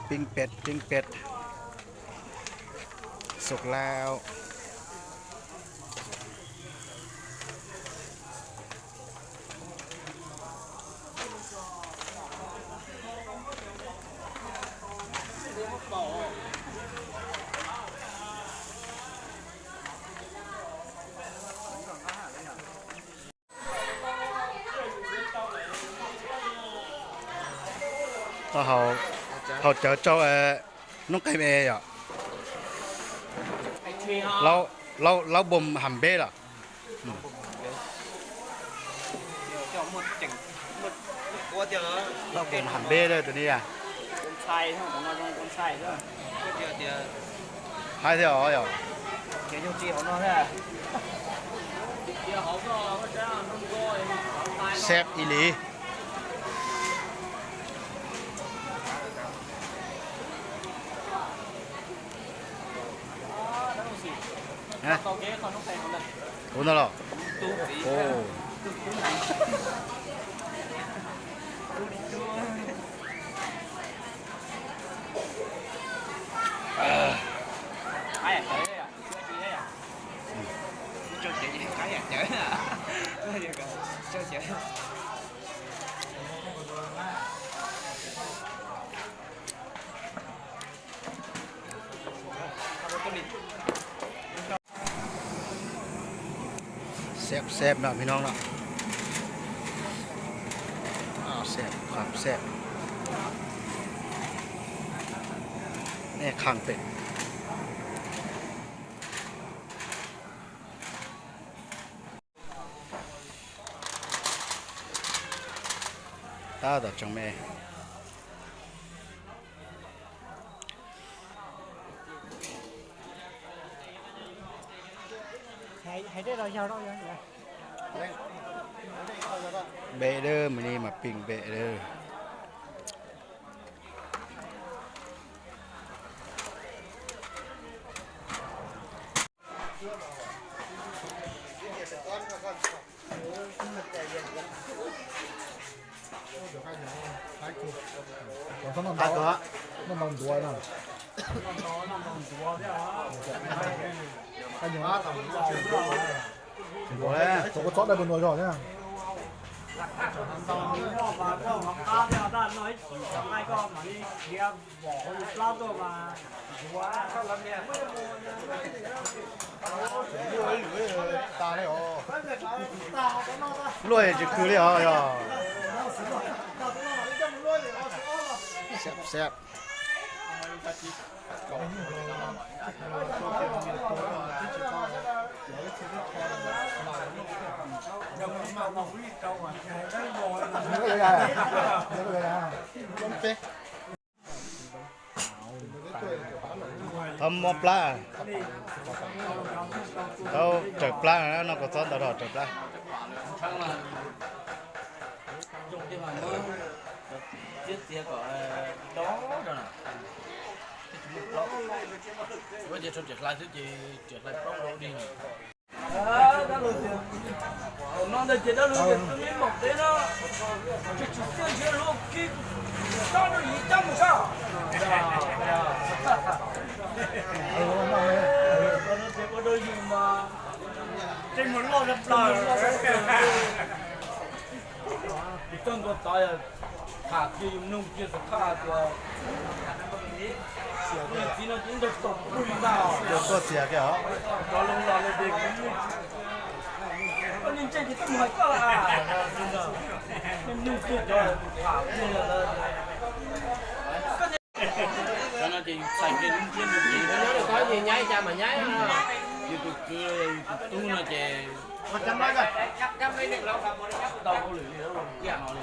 Pim pem, pim pem. Suk lauj. Haus cawv rau noob qes me yom. Laub npua ham npeb los? Laub npua ham npeb tus ni a. Haib thiab os yom. Xeeb ib li. Kuv no los? Xeeb xeeb no peb no no. Xeeb, xeeb. Nej khaj pem. Tab tom tsoom me. Npe dawb, mam li mam pim npe dawb. Ntuav, koj txhob dai ntuav zog thiab. Luaj tsis khw li os yog. Xeeb xeeb. Thov mob plab. Thaum raws plab no, no koj txhob ntau rau raws plab. Ua ces rau riam hlais xwb ces riam hlais plaub rau dig. No ntawd ces dab laug tias twb ib mom teb no, tsis tsis txiaj ntshiab luag kib, tsob rau yim coj mus soj. Ua rau yus mas tej mus loj plaws. Yus txoj ntua tod tham kiag yus mloog kiag xov khaj tias niag txiv no ces ib nrag tau pw li ntag. Tuaj txias kiag os. Rov los los li ces kuv, koj niag ntseeg ces twb mus hais koj, niag mloog kiag cov tham kiag lawm. Cov no ces yus txhais kiag lub ntsiab mus ces nyob li ko ces nyaib cas mas nyaib no. Yus tus kwv yus tus tub no ces tau hauj lwm li lawm, kiag no li.